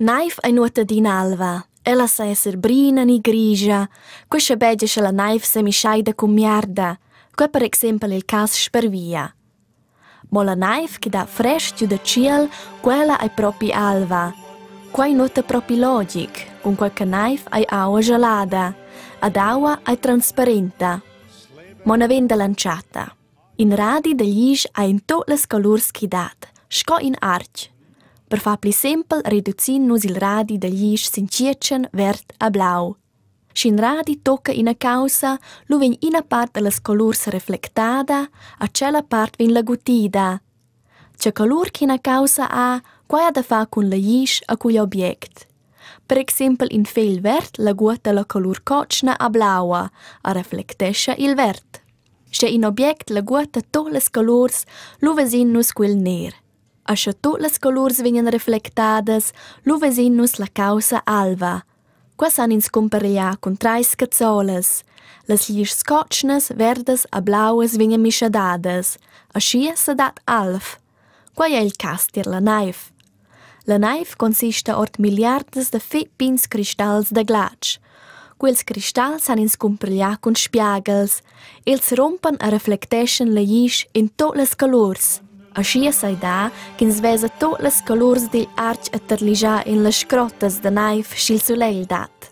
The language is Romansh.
Naiv ei nuota adina alva. Ella sa esser brina ni grigia. Quei schabegia sche la naiv semischeida cun miarda. Quei per exempel il cass sper via. Mo la naiv che dat frestg giu da tschiel, quella ei propi alva. Quei nuota propi logic, cunquei che naiv ei aua gelada, ed aua ei transparenta. Mo naven dall'entschatta. In radi da glisch ha en tut las colurs ch'i dat, sco in artg. Per far pli sempel reducin nus il radi da glisch sin tgietschen, verd e blau. Sch'in radi tocca ina caussa, lu vegn ina part dallas colurs reflectada, a tschella part vegn laguttida. Tgei colur ch'ina caussa ha, quei ha da far cun la glisch e cugl object. Per exempel in fegl verd laguotta la colur cotschna a blaua e reflectescha il verd. Sche in object laguotta tut las colurs, lu vesin nus quel ner. E sche tut las colurs vegnan reflectadas, lu vesin nus la caussa alva. Qua san ins cumparegliar cun treis cazzolas. Las glischs cotschnas, verdas e blauas vegnan mischadadas. Aschia sedat alv. Quei ei il cass tier la neiv. La naiv consista ord milliardas da fetg pigns cristals da glatsch. Quels cristals han ins cumpiglià cun spiagels. Els rumpan e reflecteschan la glisch en tut las colurs. Aschia sai dar ch'ins vesa tut las colurs digl artg a terlischar en las scrottas da naiv sch'il sulegl dat.